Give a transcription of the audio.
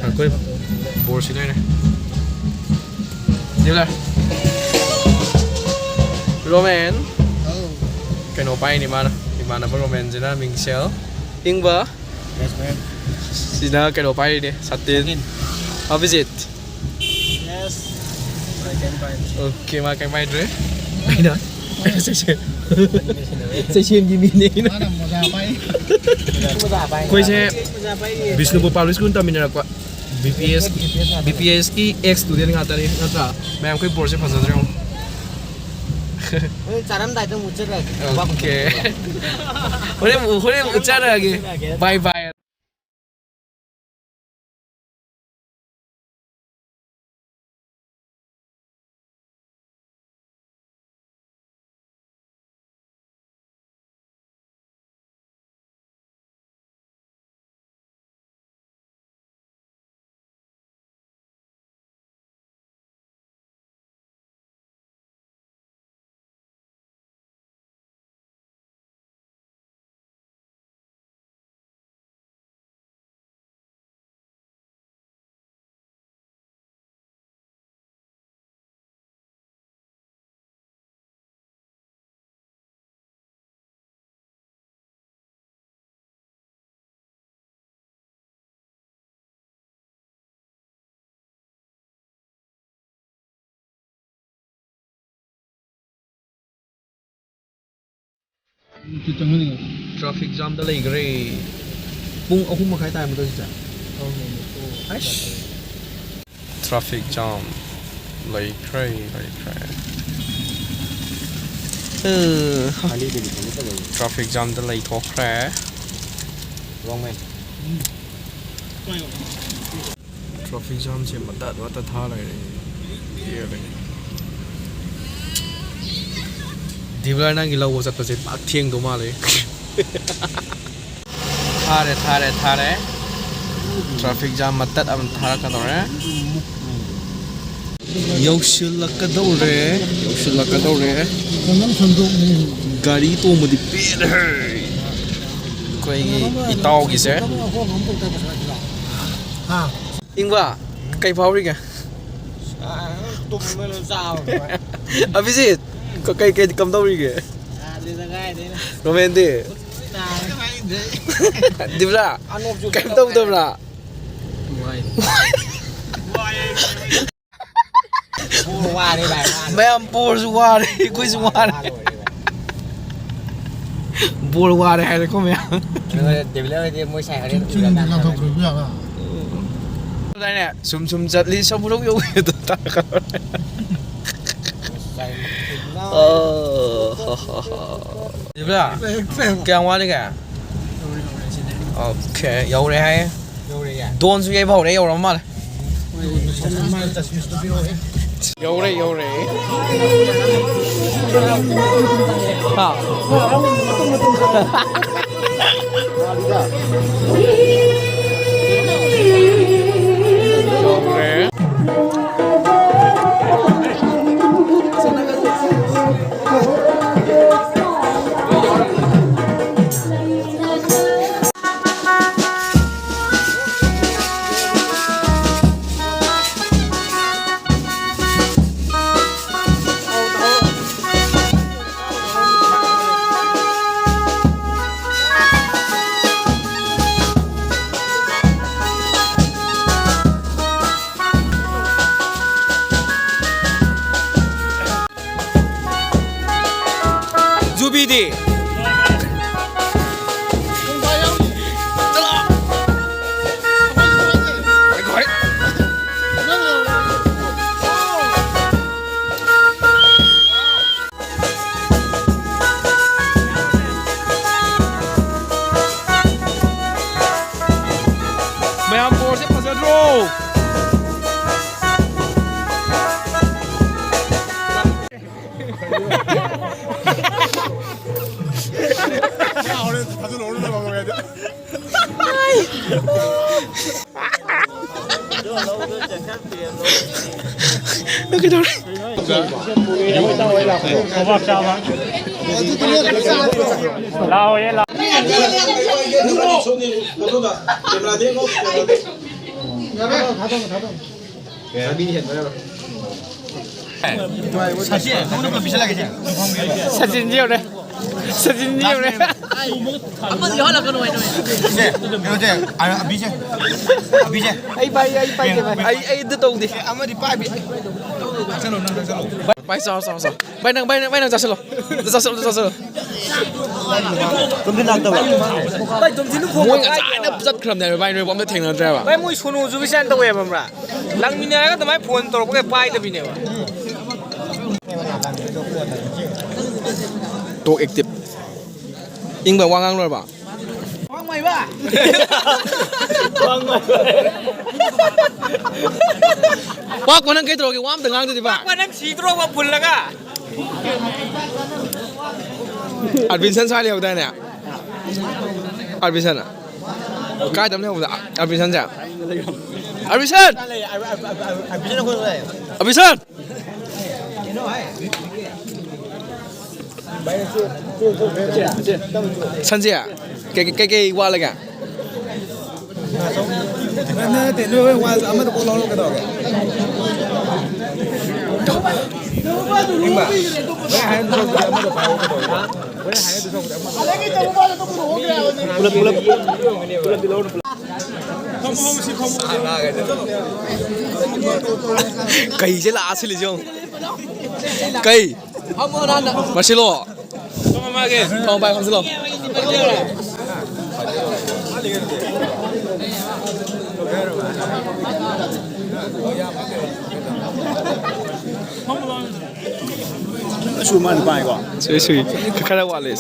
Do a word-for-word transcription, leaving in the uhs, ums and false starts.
ꯑꯩꯈꯣꯏ ꯕꯣꯔꯁꯤ ꯂꯩꯔꯦ꯫ Dealer. Roman. ꯀꯩꯅꯣ ꯄꯥꯏꯅꯤ ꯃꯥꯅ꯫ ꯏꯃꯥꯟꯅꯕ ꯔꯣꯃꯦꯟꯁꯤꯅ ꯃꯤꯡꯁꯦꯜ꯫ ꯏꯪꯕ꯫ ꯁꯤꯅ ꯀꯩꯅꯣ ꯄꯥꯏꯔꯤꯅꯦ꯫ ꯁꯥꯇꯤꯟ꯫ ꯑꯚꯤꯖꯤꯠ꯫ ꯑꯣꯀꯦ, ꯃꯥ ꯀꯩꯝ ꯄꯥꯏꯗ꯭ꯔꯦ꯫ ꯑꯩꯅ, ꯑꯩꯅ ꯆꯩꯁꯦ-, ꯆꯩꯁꯦꯝꯒꯤ ꯃꯤꯅꯦ ꯑꯩꯅ꯫ ꯃꯥꯅ ꯃꯣꯖꯥ ꯄꯥꯏ꯫ ꯑꯩꯈꯣꯏꯁꯦ ꯕꯤꯁꯅꯨꯄꯨꯔ ꯄꯥꯕ꯭ꯂꯤꯛ ꯁ꯭ꯀꯨꯜ ꯇꯝꯃꯤꯟꯅꯔꯛꯄ B P S, B P ꯑꯦꯁꯀꯤ ꯑꯦꯛꯁ ꯁ꯭ꯇꯨꯗꯦꯟ ꯉꯥꯛꯇꯅꯤ ꯅꯠꯇ꯭ꯔꯥ? ꯃꯌꯥꯝ ꯑꯩꯈꯣꯏ ꯕꯣꯔꯁꯦ ꯐꯖꯗ꯭ꯔꯦ ꯌꯦꯡꯉꯣ꯫ ꯍꯣꯔꯦꯟ ꯆꯥꯔꯝꯗꯥꯏꯗ ꯑꯃꯨꯛ ꯎꯠꯆꯔꯛꯑꯒꯦ꯫ ꯑꯣꯀꯦ꯫ ꯍꯣꯔꯦꯟ, ꯍꯣꯔꯦꯟ ꯎꯠꯆꯔꯛꯑꯒꯦ꯫ ꯕꯥꯏ ꯕꯥꯏ꯫ ꯇ꯭ꯔꯥꯐꯤꯛ ꯖꯥꯝꯗ ꯂꯩꯈ꯭ꯔꯦ꯫ ꯄꯨꯡ ꯑꯍꯨꯝ ꯃꯈꯥꯏ ꯇꯥꯔꯝꯃꯗ꯭ꯔꯣ ꯁꯤꯁꯦ? ꯑꯩꯁ꯫ ꯇ꯭ꯔꯥꯐꯤꯛ ꯖꯥꯝ ꯂꯩꯈ꯭ꯔꯦ, ꯂꯩꯈ꯭ꯔꯦ꯫ ꯑ, ꯍ꯫ ꯇ꯭ꯔꯥꯐꯤꯛ ꯖꯥꯝꯗ ꯂꯩꯊꯣꯛꯈ꯭ꯔꯦ꯫ ꯇ꯭ꯔꯥꯐꯤꯛ ꯖꯥꯝꯁꯦ ꯃꯇꯠ ꯃꯇꯠ ꯊꯥ ꯂꯩꯔꯦ꯫ ꯄꯦꯜꯂꯦ꯫ ꯗꯤꯕꯂꯥ, ꯅꯪꯒꯤ ꯂꯧꯕ ꯆꯠꯄꯁꯦ ꯄꯥꯛ ꯊꯦꯡꯗꯧ ꯃꯥꯜꯂꯦ꯫ ꯊꯥꯔꯦ, ꯊꯥꯔꯦ, ꯊꯥꯔꯦ꯫ ꯇ꯭ꯔꯥꯐꯤꯛ ꯖꯥꯝ ꯃꯇꯠ ꯑꯃ ꯊꯥꯔꯛꯀꯗꯧꯔꯦ꯫ ꯌꯧꯁꯤꯜꯂꯛꯀꯗꯧꯔꯦ, ꯌꯧꯁꯤꯜꯂꯛꯀꯗꯧꯔꯦ꯫ ꯒꯥꯔꯤ ꯇꯣꯡꯕꯗꯤ ꯄꯦꯜꯂꯦ꯫ ꯑꯩꯈꯣꯏꯒꯤ ꯏꯇꯥꯎꯒꯤꯁꯦ꯫ ꯏꯪꯕ? ꯀꯩ ꯐꯥꯎꯔꯤꯒꯦ? ꯑ, ꯇꯨꯝꯕꯅ ꯆꯥꯕ꯫ ꯑꯕꯤꯖꯤꯠ, ꯀ-, ꯀꯩ, ꯀꯩ ꯀꯝꯗꯧꯔꯤꯒꯦ? ꯌꯥꯗꯦꯗ, ꯀꯥꯏꯗꯩꯅꯣ? ꯔꯣꯃꯦꯟꯗꯤ? ꯅꯥꯔꯦ꯫ ꯗꯤꯕꯂꯥ, ꯀꯩꯝ ꯇꯧꯗꯕ꯭ꯔꯥ? ꯕꯣꯔ ꯋꯥꯔꯦ ꯚꯥꯏ, ꯋꯥꯔꯦ꯫ ꯃꯌꯥꯝ ꯕꯣꯔꯁꯨ ꯋꯥꯔꯦ, ꯑꯩꯈꯣꯏꯁꯨ ꯋꯥꯔꯦ꯫ ꯋꯥꯔꯦ ꯚꯥꯏ꯫ ꯕꯣꯔ ꯋꯥꯔꯦ ꯍꯥꯏꯔꯦꯀꯣ ꯃꯌꯥꯝ꯫ ꯑꯗꯨꯒ ꯗꯦꯕꯤꯂꯔ ꯍꯣꯏꯗꯤ ꯃꯣꯏ ꯁꯥꯏ ꯍꯣꯔꯦꯟ ꯆꯤꯡ ꯎꯔꯀꯥꯟꯗ ꯂꯥꯟꯊꯣꯛꯇ꯭ꯔꯁꯨ ꯌꯥꯕ꯫ ꯑꯗꯨꯗꯥꯏꯅꯦ, ꯁꯨꯝ ꯁꯨꯝ ꯆꯠꯂꯤ, ꯁꯃꯨꯔꯧ ꯌꯧꯈꯤꯗꯣ ꯇꯥꯔꯒ꯫ ꯁꯥꯏ ꯑꯣ, ꯍꯣ, ꯍꯣ, ꯍꯣ꯫ ꯗꯦꯕꯤꯂꯔ, ꯀꯌꯥꯝ ꯋꯥꯠꯂꯤꯒꯦ? ꯑꯣꯀꯦ, ꯌꯧꯔꯦ ꯍꯥꯏꯌꯦ꯫ ꯌꯧꯔꯦ꯫ ꯗꯣꯟꯁꯨ ꯌꯩꯕ ꯍꯧꯔꯦ, ꯌꯧꯔꯕ ꯃꯥꯜꯂꯦ꯫ ꯌꯧꯔꯦ, ꯌꯧꯔꯦ꯫ ꯍꯥ꯫ ꯌꯧꯔꯦ꯫ ꯖꯨꯕꯤꯗꯤ꯫ ꯃꯌꯥꯝ ꯕꯣꯔꯁꯦ ꯐꯖꯗ꯭ꯔꯣ? ꯅꯪ ꯀꯩꯗꯧꯔꯦ? ꯈꯨꯕꯥꯛ ꯆꯥꯕ꯫ ꯂꯥꯛꯑꯣꯌꯦ, ꯂꯥꯛꯑꯣ꯫ ꯁꯆꯤꯟꯁꯤ ꯌꯧꯔꯦ꯫ ꯁꯆꯤꯟꯁꯤ ꯌꯧꯔꯦ꯫ ꯑꯃꯗꯤ ꯌꯥꯎꯍꯜꯂꯛꯀꯅꯨ ꯍꯥꯏꯅ꯫ ꯁꯦ, ꯀꯩꯅꯣꯁꯦ, ꯑ, ꯑꯕꯤꯁꯦ꯫ ꯑꯕꯤꯁꯦ꯫ ꯑꯩ ꯄꯥꯏ, ꯑꯩ ꯄꯥꯏꯒꯦ, ꯚꯥꯏ꯫ ꯑꯩ, ꯑꯩ ꯑꯗꯨ ꯇꯧꯗꯦ꯫ ꯑꯃꯗꯤ ꯄꯥꯏꯕꯤ꯫ ꯆꯠꯂꯣ, ꯅꯪ ꯆꯠꯂꯣ꯫ ꯚꯥꯏ, ꯆꯥꯎ, ꯆꯥꯎ, ꯆꯥꯎ꯫ ꯚꯥꯏ, ꯅꯪ, ꯚꯥꯏ, ꯅꯪ, ꯚꯥꯏ, ꯅꯪ ꯆꯥꯁꯤꯜꯂꯣ꯫ ꯆꯥꯁꯤꯜꯂꯣ, ꯆꯥꯁꯤꯜꯂꯣ꯫ ꯇꯨꯝꯁꯤꯟ ꯂꯥꯛꯇꯕ꯫ ꯃꯣꯏ ꯉꯁꯥꯏꯅ ꯆꯠꯈ꯭ꯔꯕꯅꯦ ꯍꯥꯏꯕ, ꯚꯥꯏ, ꯅꯣꯏꯕꯨ ꯑꯝꯇ ꯊꯦꯡꯅꯗ꯭ꯔꯦꯕ꯫ ꯚꯥꯏ, ꯃꯣꯏ ꯁꯣꯅꯨꯁꯨ ꯕꯤꯁꯥꯟ ꯇꯧꯋꯦꯕ, ꯈꯪꯕ꯭ꯔꯥ? ꯂꯥꯛꯃꯤꯟꯅꯔꯒ ꯑꯗꯨꯃꯥꯏꯅ ꯐꯣꯟ ꯇꯧꯔꯛꯄꯒ ꯄꯥꯏꯗꯕꯤꯅꯦꯕ꯫ ꯇꯣꯛ ꯑꯦꯛꯇꯤꯚ꯫ ꯏꯪꯕ ꯋꯥ ꯉꯥꯡ ꯂꯣꯏꯔꯕ? ꯄꯥꯛꯄ ꯅꯪ ꯀꯩ ꯇꯧꯔꯒꯦ? ꯋꯥ ꯑꯝꯇ ꯉꯥꯡꯗꯗꯤ ꯕꯥ꯫ ꯄꯥꯛꯄ ꯅꯪ ꯁꯤꯗ꯭ꯔꯣꯕ ꯐꯨꯜꯂꯒ? ꯑꯥꯔꯕꯤꯟꯁꯟ ꯁ꯭ꯋꯥꯏ ꯂꯩꯍꯧꯗꯥꯏꯅꯦ? ꯑꯥꯔꯕꯤꯟꯁꯟ꯫ ꯀꯥꯏꯗ ꯑꯃ ꯂꯩꯍꯧꯕꯗ? ꯑꯥꯔꯕꯤꯟꯁꯟꯁꯦ? ꯑꯥꯔꯕꯤꯟꯁꯟ! ꯑꯥꯔꯕꯤꯟꯁꯟ! ꯁꯟꯖꯦ, ꯀꯩ-, ꯀꯩ-, ꯀꯩꯀꯩ ꯋꯥꯠꯂꯒꯦ? ꯅꯠꯇꯦ, ꯅꯣꯏ ꯍꯣꯔꯦꯟ ꯋꯥ ꯑꯃꯗ ꯀꯣꯛ ꯂꯧꯔꯣ ꯀꯩꯗꯧꯔꯒꯦ? ꯏꯪꯕ, ꯅꯪ ꯍꯥꯏꯔꯤꯗꯨ ꯁꯔꯨꯛꯄꯨꯗꯤ ꯑꯃꯗꯣ ꯄꯥꯏꯔꯣ ꯀꯩꯗꯧꯔꯒꯦ? ꯍꯣꯔꯦꯟ ꯍꯥꯏꯔꯤꯗꯨ ꯁꯔꯨꯛꯄꯨꯗꯤ ꯑꯃꯗꯣ ꯄꯨꯂꯞ, ꯄꯨꯂꯞ, ꯄꯨꯂꯞꯇꯤ ꯂꯧꯔꯣ, ꯄꯨꯂꯞ꯫ ꯀꯩꯁꯦ ꯂꯥꯛꯑ ꯁꯤꯜꯂꯤꯁꯦ ꯌꯦꯡꯉꯨ꯫ ꯀꯩ? ꯃꯁꯤꯂꯣ꯫ ꯐꯝꯃꯣ ꯚꯥꯏ, ꯐꯝꯁꯤꯜꯂꯣ꯫ ꯁꯨ ꯃꯥ ꯅꯨꯄꯥꯅꯤꯀꯣ? ꯁꯨꯏ, ꯁꯨꯏ꯫ ꯈꯔ ꯋꯥꯠꯂꯤ꯫